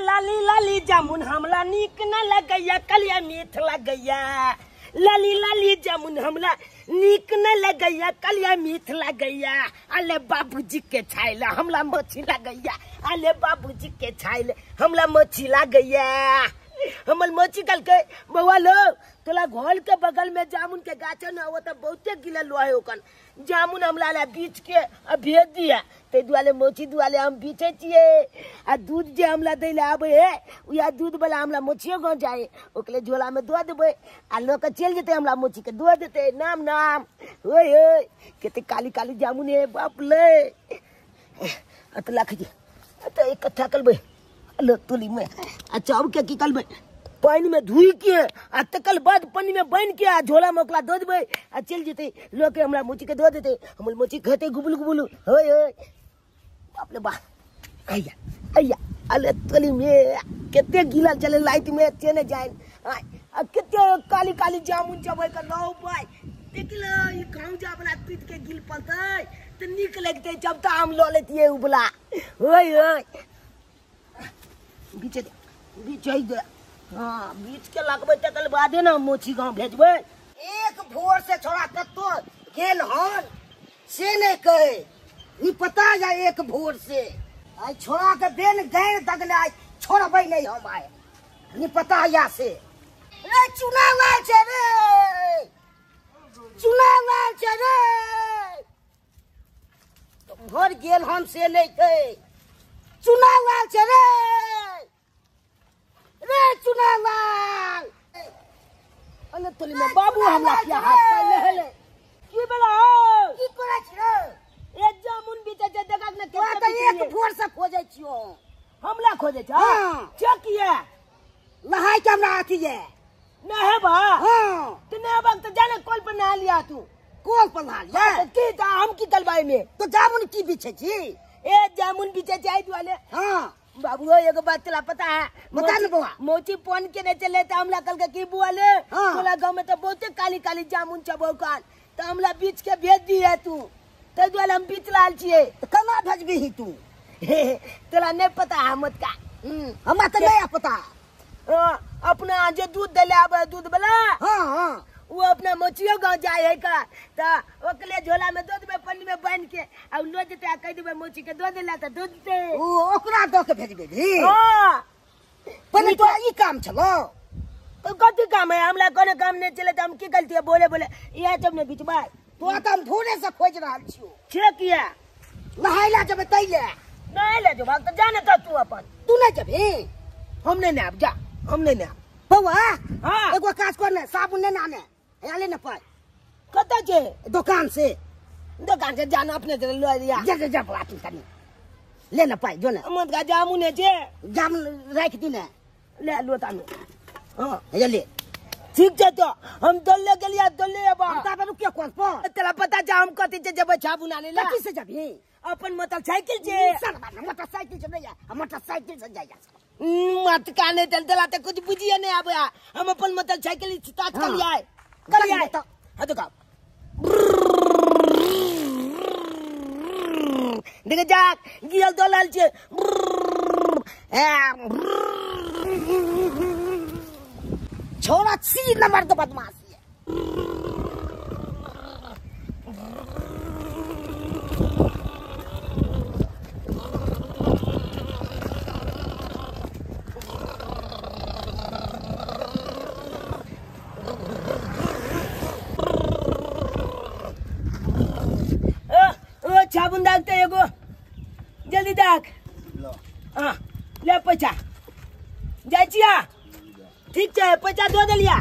लाली लाली जामुन हमला नीक न लगैया कलिया मीठ लगैया। लाली लाली जामुन हमला नीक न लगैया कलिया मीठ लगैया। अले बाबूजी के छाइला हमला मोची लगैया। अले बाबूजी के छाइले हमला मोची लगैया। हमर मोची कल के बउआ लो तोला घोल के बगल में जामुन के गाछ न हो त बहुते गिलल है ओकन जामुन हमला ला बीच के आ भेज दिया ते दुआले मोची दुआले हम बीचे छिए। आ दूध जे हमला दैले आबे है उया दूध वाला हमला मोचियो गाँव जाए ओकले झोला में दो देबै आ ल के चल जेते हमला मोची के दो देते। नाम नाम ओए ओए कते काली काली जामुन है बाप ले। अतला खजी त इकट्ठा करबै लो तुली में आ चाव के की करबै पानी में धोई के आ तकल बाद पानी में बन के आ झोला में ओकरा दो देबै आ चल जेते लो के हमरा मोची के दो देते। हमर मोची खेते गुबुल गुबुल होय होय बाप रे बा। आया आया अले तली में कते गिलल चले लाइट में चने जाए आ कते काली काली जामुन चबै के लो भाई देखलो ई गांव जा वाला पीट के गिल पलतै त नीक लगतै जब त हम ल लेतिए उ वाला। होय होय बीचे दे बीचे दे। हाँ बीच के लगबै तकल बादे ना मोची गांव भेजबै। एक भोर से छोड़ा कत्तो गेल हन से नहीं कहे नी पता जा एक भोर से आई छोड़ा के बेन गैर दगले आई छोड़बै नहीं हम आए नी पता या से। रे चुनाव आयल छै रे चुनाव आयल छै रे घर गेल हन से नहीं कहे चुनाव आयल छै रे रे चुनालाल। अने तोली में बाबू हमरा किया हाथ पर लेले की बेला हो की करै छी रे? ए जामुन बीचे जे देखक ने तोरा त एक भोर से खोजै छियो। हमला खोजै छ? हां चे किया नहाय के हमरा अथी ये नहेबा? हां त नहेबा त जाने कल पर नहा लिया तू। कल पर नहा लिया की त हम की करबै में तो जामुन की बीचे छी? ए जामुन बीचे जाय दुआले। हां बाबू एगो बात तोला पता है? बता न बउआ। मोची फोन के नहीं चले त हमला कल के की बुआ ले तोला गांव में तो बहुते काली काली जामुन चबौ कान त हमला बीच के भेज दी है तू ते दुआले हम बीच लाल छिए। त केना भेजबी तू? तोला नहीं पता है मत का? हमरा त नहीं पता। अपना जे दूध देले आबे दूध वाला। हां हां वो अपना मोचियो गांव जाए है का त ओकले झोला में दूध में पन्नी में बांध के आ लो जेते आ कह देबै मोची के दो देला त दूध दे ओ ओकरा दो के भेजबे भी। हां पहिले तोरा ई काम छलो तो कथी काम है? हमरा कोनो काम नहीं चले त हम की गलती है बोले बोले इहे सब ने बिचबा तोरा त हम भोरे से खोज रहल छियो। छे किया नहाइला जेबै तैले नहाइला जेबै त जाने त तू अपन तू नहीं जेबही? हम नहीं ने आब जा हम नहीं ने आब बउआ। हां एगो काज कर ने साबुन ने आने आले न पाई कत छे? दुकान से। दुकान से जाना अपने से ल लिया जा जा जा बउआ तू तनी ले न पाई जो ने मत का जामुन है छे जामुन राख दी ने ले लो तानु। हां हे ले ठीक छै तो हम दोले गेलिया दोले अब हम ताबे रुकियो कोन पर तोरा पता जा हम कथि छै जेबै साबुन आने ला कथि से जबही? अपन मोटरसाइकिल छे। सरबा मोटरसाइकिल से नहीं आ मोटरसाइकिल से जाय मत काने चल तोला त कुछ बुझिए नहीं आबे। हम अपन मोटरसाइकिल स्टार्ट कर लिया कर लिया तो हां तो का देख जा गियल दोलाल छे। छोरा छी नंबर तो बदमाशी है। साबुन दागते एगो जल्दी दाग लो। हाँ ले पैसा जाय छिया ठीक छै पैसा दो देलिया।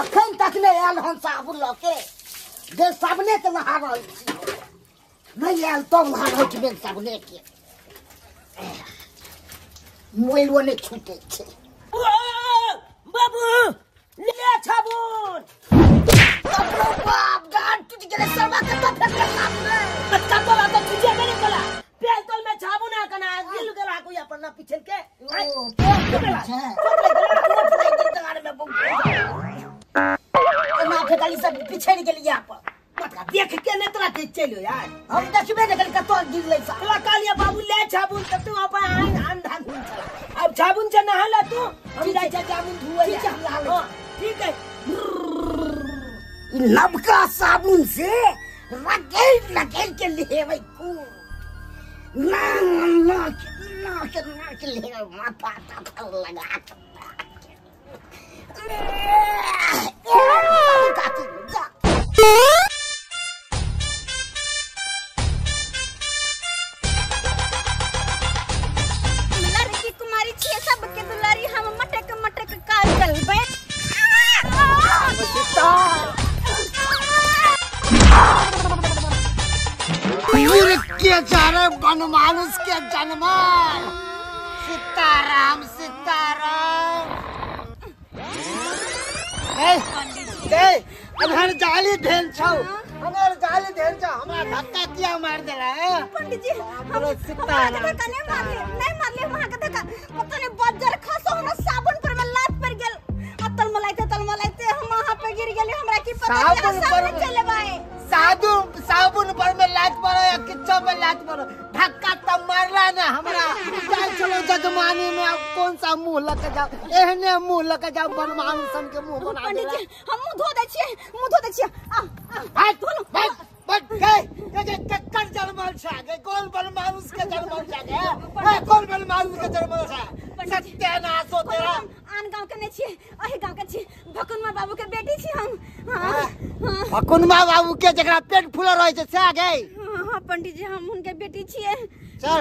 अखन तक नहीं आयल हम साबुन लऽ के जे साबुने के नहा रहल छी नहीं आयल तब नहा रहल छी बेन साबुने के मोबाइलो नहीं छूटे छै। बाबू ले साबुन अपनो बाप गान टूट गेलै सरवा के तो फेंकले साबुन बच्चा तोला तो तुझे मेरे कोला पेल तोल में साबुन आ कना गिल गेला कोई अपन ना पिछल के ओ पेल छै ना फेकली सब पिछड़ गेलिया अपन देख के ने तोरा के चलो यार हम देखबे ने कल कतो गिरलै तोरा कहलिए बाबू। छै नहा ले तू, हम जाइ छै जामुन धुए। ठीक छै, हम नहा लै। ठीक है। ई नबका साबुन से रगेल रगेल के लेबै खूब, ना ना ना के ना के लेबै, माथा ताथा लगा के। काकी जा। लड़की कुमारी छियै सबके दुलारी, हम मटक मटक काज चलबै। के चारे बनमानुष के जन्मल। सीताराम सीताराम। ए ए अनहर जाली धेल छौ, अनहर जाली धेल छौ, हमरा धक्का किया मार देला है? पंडित जी हम सीताराम धक्का नहीं मारले, नहीं मारले वहां के धक्का, पता नहीं बज्जर खसो हमरा साबुन पर में लात पड़ गेल, आ तलमलाइते तलमलाइते हम वहां पे गिर गेली, हमरा की पता कि साबुन चलेबै। साधु साबुन पर में लात पड़ो या किच्चो में लात पड़ो, धक्का तब मारला ना हमरा। चल चलो जजमानी में अब कौन सा मुंह लके जाओ, एहने मुंह लके जाओ बनमानुसन के मुंह बना पंडित जी हम मुंह धो दै छियै, मुंह धो दै छियै। आ आ धोलो बस बस गए ये कक्कर जन्मल छा गे, कौन बनमानुस के जन्मल छा गे, ए कौन बनमानुस के जन्मल छा, सत्यानाश हो तेरा। आन गांव के नहीं छियै, अही गांव के छी, भकुनमा बाबू के बेटी छी हम। हां हां भकुनमा बाबू के जकरा पेट फूलल रहै छै से आ गई। हां हां पंडित जी हम उनके बेटी छियै। चल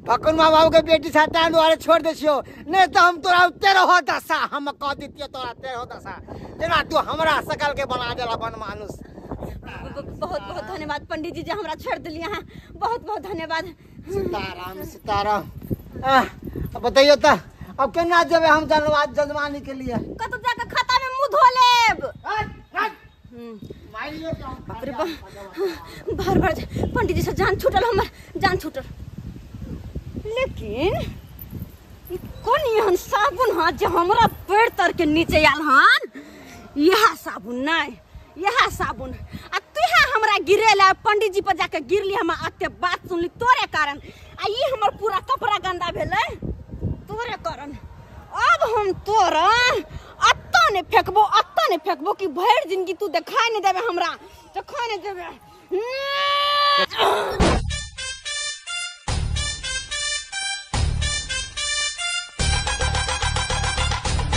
भकुनमा बाबू के बेटी छ ताहि दुआरे छोड़ दै छियौ, नहीं तो हम तोरा तेरहो दशा हम कह दितियौ, तोरा तेरहो दशा जेना तू हमरा सकल के बना देला बनमानुस। बहुत बहुत धन्यवाद पंडित जी जे हमरा छोड़ दिलियै अहाँ, बहुत बहुत धन्यवाद। सीताराम सीताराम। अब बताइयो त अब केना जेबै हम जजमानी के लिए? कतौ जाके खाता में मुंह धो लेब। बाप रे बाप, बार बार पंडित जी से जान छूटल, हमर जान छूटल। लेकिन ई कोन एहन साबुन हँ जे हमरा पैर तर के नीचे आयल हन? यह साबुन नहीं, यह साबुन आ तुहे हमरा गिरेला, पंडित जी पर जाके गिरली, हम अते बात सुनली तोरे कारण, आ ई हमर पूरा कपड़ा गंदा भेलै तोरे कारण। अब हम तोरा अत्ता ने फेंकबो, अत्ता ने फेंकबो कि भरि जिंदगी तू देखाई नहीं देबे हमरा, देखाई नहीं देबे।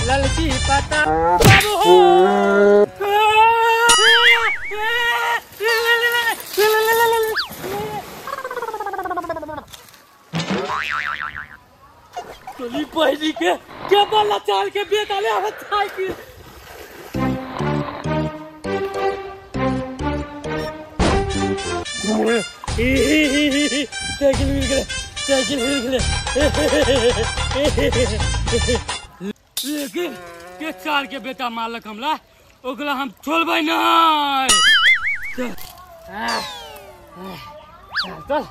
ललकी पता बाबू हो। टोली पहली के बल्ला चाल के बेताले आवत साइकिल। साइकिल मिल गए, साइकिल मिल गए। लेकिन के चाल के बेटा मारलक हमला, ओकरा हम छोड़बै नहीं। चल चल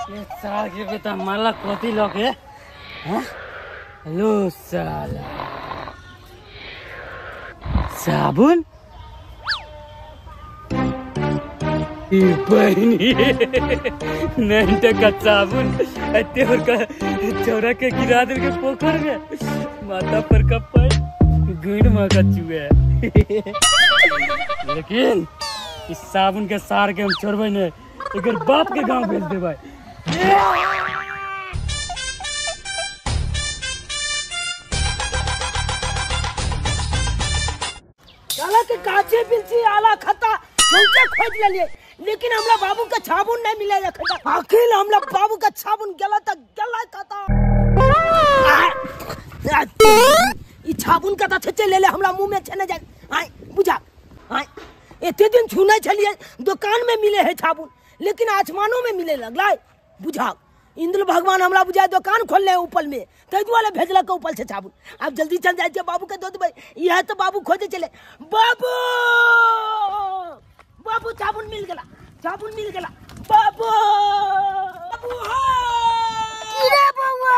ये साल के बेटा मारलक कथी लऽ के? हेलो साला साबुन नहीं टका साबुन एते का चौरा के गिरा देल के पोखर में, माथा पर का पैर गुड़ माँ का चुए। लेकिन इस साबुन के सार के हम छोड़बै नहीं, एकर बाप के गांव भेज देबै। साला के गाछे बिलसी आला खता चौचा खोज लेलिए, लेकिन हमरा बाबू का साबुन नहीं मिले खता। आखिर हमरा बाबू का साबुन गला त गला खता। ई साबुन का त छचे ले ले हमरा मुंह में छने जाय। आय बुझा, आय एते दिन छुने छलिए दुकान में मिले है साबुन, लेकिन आसमानों में मिले लगलै। बुझा इंद्र भगवान हमरा बुझाय दुकान खोलले ऊपर में, ताहि दुआरे भेजलक ऊपर से साबुन। आब जल्दी चल जाइ छै बाबू के दऽ देबै, इएह तऽ बाबू खोजे चले। बाबू बाबू साबुन मिल गेला, साबुन मिल गेला बाबू। बाबू हो की रे बौआ,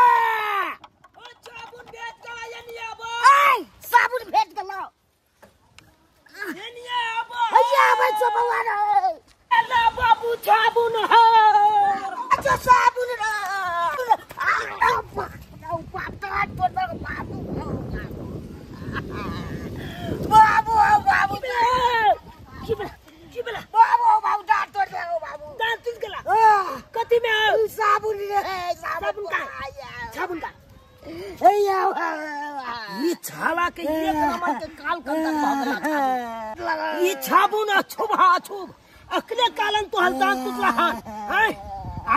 ओ साबुन भेज गेला एनिया आबो। ऐ साबुन भेज गेला एनिया आबो। हैया आबै छौ बौआ रे। अला बाबू साबुन हो। अच्छा साबुन रे। छाल कंदर भऽ गेल। ई छाबुन अछुब हा अछुब अकले कालन तो हलदान टुटला हन हैं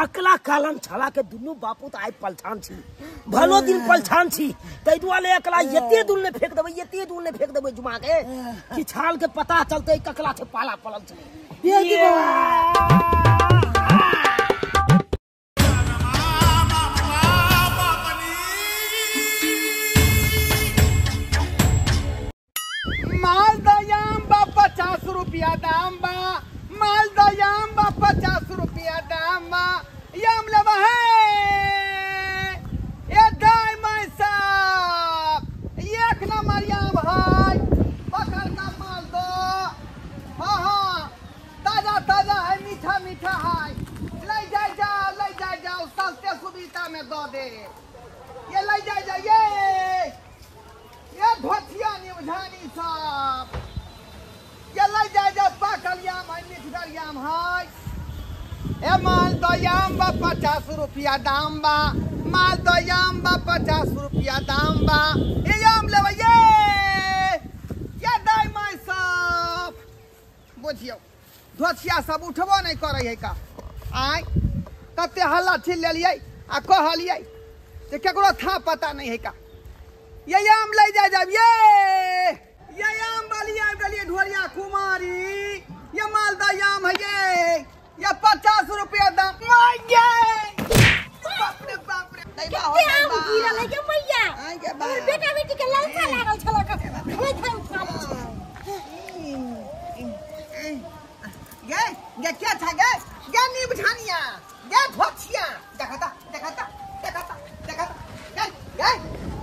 अकला कालन छला के दुनू बापू त आइ पलछान छी भलो दिन पलछान छी तै दुआरे अकला एते दूर ने फेंक देबै एते दूर ने फेंक देबै जुमा के कि छाल के पता चलतै ककला छै पाला पलल छै। मालदयाम बा 50 रुपया दाम बा, मालदयाम बा 50 रुपया दाम बा, याम लेबा है ए दाई माई साहब एक नंबर याम है, पकड़ का माल दो। हाँ हाँ ताजा ताजा है, मीठा मीठा है, ले जाए जाओ ले जाए जाओ, सस्ते सुविधा में दो दे, ये ले जाए जाओ ये धोतिया निउझानी साहब ये ले जाए जाओ, पाकल याम है मीठगर याम है। ए मालदयाम बा 50 रुपया दाम बा, मालदयाम बा 50 रुपया दाम बा, ये याम लेबै ये दाई माई साहब। बुझियौ धोतिया सब उठबो नहीं करै है का आय कते हल्ला छिल लेलियै आ कहलियै जे केकरो था पता नहीं है का। ये आम ले जाए जाब ये आम वाली आबि गेलियै ढोरिया कुमारी, ये मालदा आम है ये 50 रुपया दाम। बाप रे बाप रे कते आम गिरल है गे मैया, हमर बेटा बेटी के ललसा लागल छल खाय खाय उठा लै छै। गे गे क्या था गे गे नी बुझानिया गे धोतिया देखता देखता देखता देखता गे गे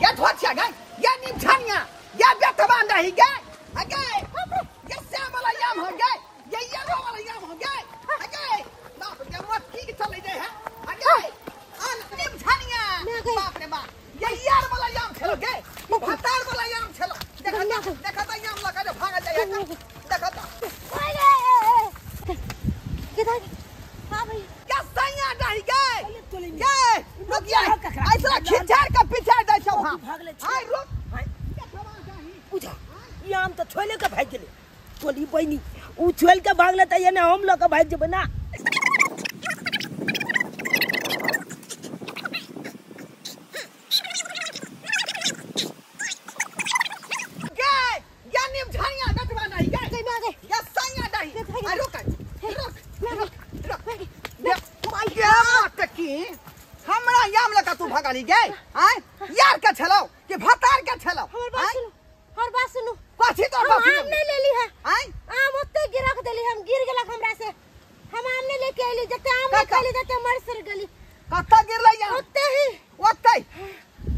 गे धोतिया गे गे नी बुझानिया गे बेटवा नहीं गे गे ये श्याम वाला याम हो गे ये येलो वाला याम हो गे गे बाप रे मत की चले जाए है गे आन नी बुझानिया बाप रे बाप ये यार वाला याम खेलो गे भतार वाला याम खेलो देखता देखता याम लगा के भाग जाए देखता किधर। हां भाई क्या सैया नहीं गे गे रुक जा ऐसा खिंचार का पीछे दै छौ। हां हाय रुक बुझा ई आम त छोले के भाग गेलै टोली बहिनी उ छोल के भागले त एने हम ल के भाग जेबै ना। गे गे नीम झाड़िया गटवा नहीं गे गे ये सैया नहीं आ रुक रुक रुक रुक की हमरा याम लगा तू भागली गे आय यार के छलौ कि भतार के छलौ। हमर बात सुनू कथी तोर बात सुनू? आम नहीं लेली है आय आम ओते गिरख देली हम गिर गेलक हमरा से, हम आम नहीं लेके आइली जते आम नहीं खाली जते मर सर गेली। कत्ता गिरलै याम? ओते ही ओते।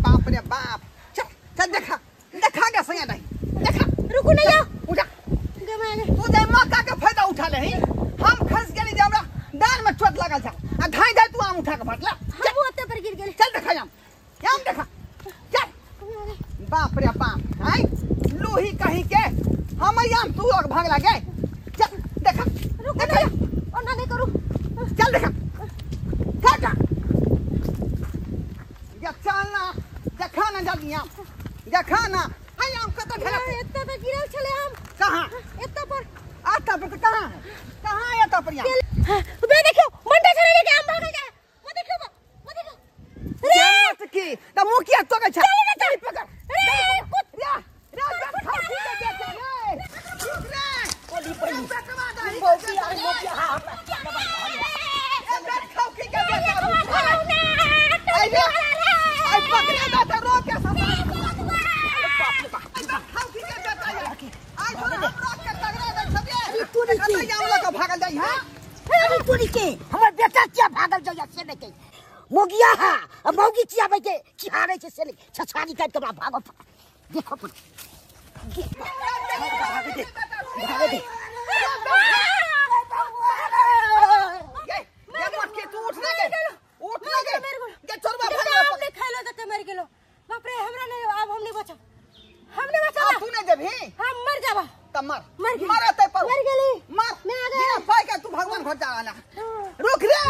बाप रे बाप चल चल देखा देखा गे सैया नहीं देखा रुकू नहीं आओ उठा गे माने तू जे मौका के फायदा उठा लेही, हम खस गेली जे हमरा दान में चोट लागल छ आ धाई धाई तू आम उठा के फटला हम ओते पर गिर गेली। चल देखा याम याम देखा चल। बाप रे बाप आय लोही कहीं के हम याम तू लग भाग लागे चल देखा रुक देखा ओना नहीं करू चल देखा देखा या चल ना देखा ना जल्दी याम देखा ना आय आम कत ढेला एत्ता त गिरल छले आम कहां एत्ता पर आता पर कहां कहां एत्ता पर याम बे देखियो मंडा छले लेके आम भागल जाए वो देखियो वो देखियो रे मत की त मुखिया तो के छ चल पकड़ रे कुत रे रे खाओ की के देख रे रे कोली बहिनी मौकी आ मौकी हां ए खाओ की के देख आई रे आई पकड़े दा त रो के सब खाओ की के देख आई तो हम रोक के तगड़ा दे सब ये तू नहीं की लगा भागल जाई हां अरे तोरी के हमर बेटा किया भागल जाइया से नहीं के मोगिया हा आ मौगी चियाबै के चिहारै छै से नहीं छछारी काटि के हमरा भागो देखो पर भागे दे भागे दे ये मत के तू उठ ना गे उठ ना गे गे चोरबा भागल आम नहीं खाइलो जते मर गेलो। बाप रे हमरा नहीं अब हम नहीं बचब हम नहीं बचब तू नहीं देबही हम मर जाबा त मर मर गेली मर ते पर मर गेली मर मैं आ गया बिना पाई के तू भगवान घर जा ना रुक रे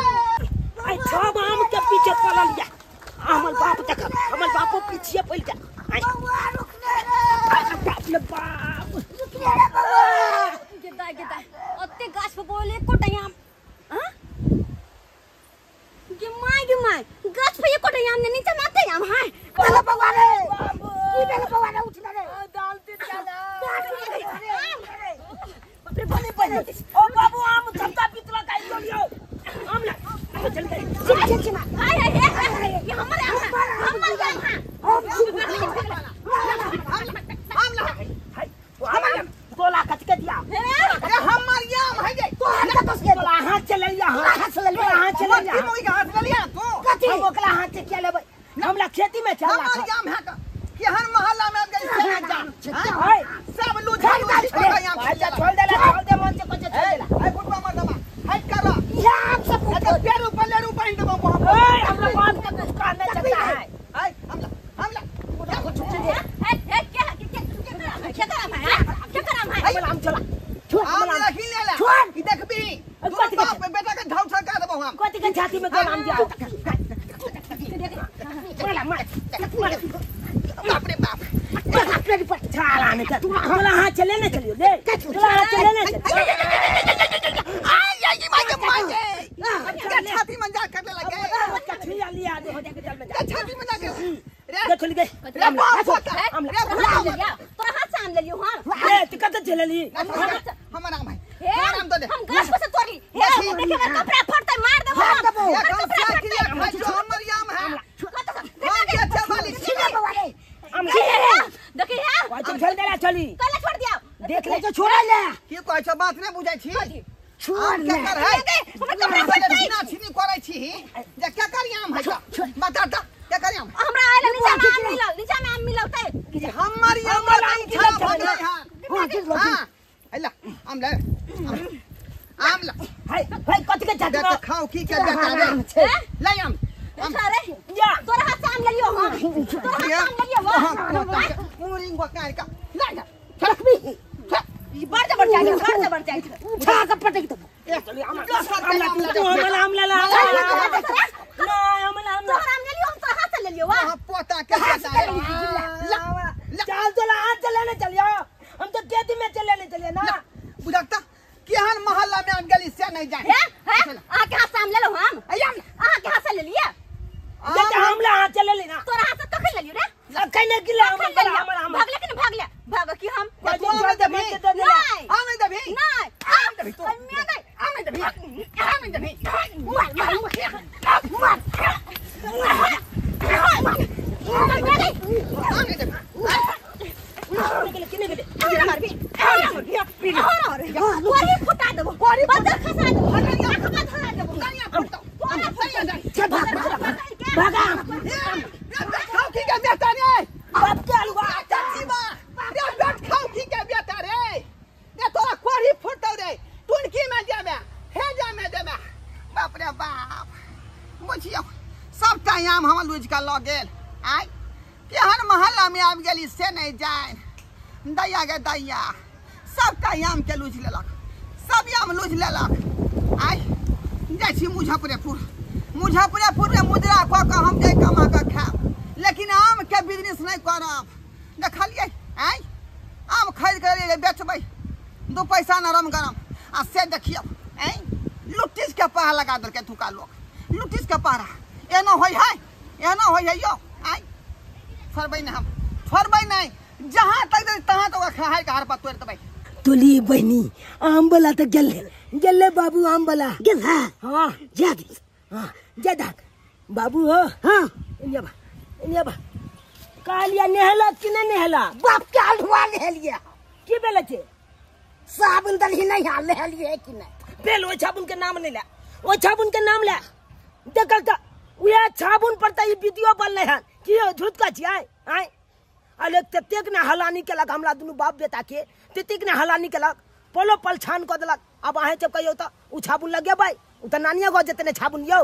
आई छब आम के पीछे पड़ल या हमर बाप देख हमर बापो पीछे पड़ जा। आई बौआ रुक ने रे बाप रे बाप। रे बउआ गेदा गेदा ओते गाछ पर बोले एकोटा आम हां गे my गाछ पर एकोटा आम ने नीचे माते आम हाय बोलो बउआ रे की भेल बउआ रे उठ रे डालते चला बाप रे बने बने ओ बाबू आम धक्का पितला काई लियो आम ला चल गई चिन चिन हाय हाय ये हमर आम हमर आम आम ला हाय हमर गोला कट के दिया ए हमर आम है गे तोहर कतौ से तोला हाथ चल लिया हाथ से लिया हाथ चल लिया की मोई हाथ ले लिया तू हम ओकरा हाथ से क्या लेबै हमला खेती में चल हमर आम है का केहन मोहल्ला में गई से जा हाय सब लूझा लूझी के आम अच्छा छोड़ देला छोड़ दे मन से कुछ छोड़ देला ए गुटवा मर्दवा हट कर यह आम से अच्छा पेरू पलेरू बांध देबो वहां ओए हमरा बात का कुछ कहना चलता है हाय हमला हमला ए ए क्या क्या क्या करम है क्या करम है हमला हम चला छोड़ आम रखी ले ला छोड़ ई देखबी कथी बाप बेटा के ढाउ सरका देबो हम कथी के छाती में गोल आम दिया मार मार मार बाप रे बाप बाप रे बाप छाला ने तोला हाथ चले ने चलियो ले तोला हाथ चले ने चलियो आई आई my के my के छाती में जा कर ले लगे कछुआ लिया दे हो जाके जल में जा छाती में जा के रे देख ली गई रे बाप होता आम रे लिया तोरा हाथ से आम ले लियो हां रे तू कत चले ली हमर आम है हे आम दे हम गाछ पर से तोड़ी हे देखे हमर कपड़ा फटतै मार देबो मार देबो। हमर कपड़ा फटतै हमर आम है हम के अच्छा वाली छिने बउआ रे आम देखी हे वाचन छोड़ देला चली कल छोड़ दिया देख ले तो छोड़ा ले की कहै छौ बात नै बुझै छी छोड़ आम ले केकर है हमर कपड़ा फटतै छिना छिनी करै छी जे केकर आम है बता त केकर आम हमरा आइल नीचा में आम मिलल नीचा में आम मिलल तै हमर आम हमर आम की खराब चल हो गई हां हां गिर लो हां अइला आम ले आम ला हाय हाय कथी के छाती देख में खाओ की के बेटा रे आम छै ले आम अरे जा तोरा हाथ से आम ले लियो हां तोरा हाथ से आम ले लियो हां मुरिंग बकार का ले जा रखबी ई बड़ जबर जाइ बड़ जबर जाइ उठा के पटक देबो चली आम तू हमला हमला ला ना हमला हमला तोरा आम ले लियो हम तोरा हाथ से ले लियो वाह हां पोता के बेटा रे ला चल तोला हाथ चले ने चलियो हम तो खेती में चले ने चलिए ना बुझकता केहन मोहल्ला में आम गेली से नहीं जाए हे हे अहाँ के हाथ से आम ले लो हम आम अहाँ के हाथ से ले लिया जब हमला हाथ चले ले ना तोरा हाथ से कखन ले लियो रे कहीं गिला कखन हमला ले लियो हमला हमला भागले कि नहीं भागले भाग की हम तू आम नहीं देबी नहीं आम नहीं देबी नहीं आम देबी तू मैं नहीं आम नहीं देबी आम नहीं देबी मार मार मार मार मैं नहीं आम नहीं देबी किने किने गेले मार भी और कोरी फुटा देबो कोरी बदर खसा देबो आँख धरा देबो दरिया फुटतो चल भाग भाग भागा खाओ की के बेटा रे बाप के अलुआ चाची बा रे बैठ खाओ की के बेटा रे रे तोरा कोरी फुटतो रे टुनकी में जाबे हे जामे देबे बाप रे बाप बुझियो सब टाइम हम लूज के ल गेल आय केहन मोहल्ला में आबि गेली से नहीं जाए दैया गे दैया सब टाइम के लूज लेलक सब आम लूज लेलक आय जाइ छी मुजफ्फरपुर मुजफ्फरपुर में मुजरा कऽ कऽ हम जाइ कमा कऽ खायब लेकिन आम के बिजनेस नहीं करब देखलियै आय आम खरीद कऽ ले बेचबै दू पैसा नरम गरम आ से देखियौ आय लुट्टीस के पहरा लगा देलकै एतुका लोक लुट्टीस के पहरा एना होइ है एना होइ है यौ आय छोड़बै नहि हम छोड़बै नहि जहाँ तक देबै तहाँ तक ओकरा खाइ के हार पर तोड़ि देबै तुली बहनी आम वाला तो गेले गेले बाबू आम वाला गेल हां हां जा दी हां जा दाक बाबू हो हां इन्या बा इन्या बा कालिया नेहला कि नहीं नेहला बाप के हलवा ले लिया की बेले छे साबुन दलही नहीं हाल ले लिए कि नहीं बेल ओ साबुन के नाम नहीं ले ओ साबुन के नाम ले देखल त उहे साबुन पर त ई वीडियो बनले हन की हो झूठ का छी आय आय अरे ततेक ने हलानी केलक हमरा दुनू बाप बेटा के ततेक ने हलानी केलक पलो पल छान कऽ देलक। अब अहें जब कहियौ त उ साबुन लगेबै उ त नानिये गाँव जेतै ने साबुन यौ।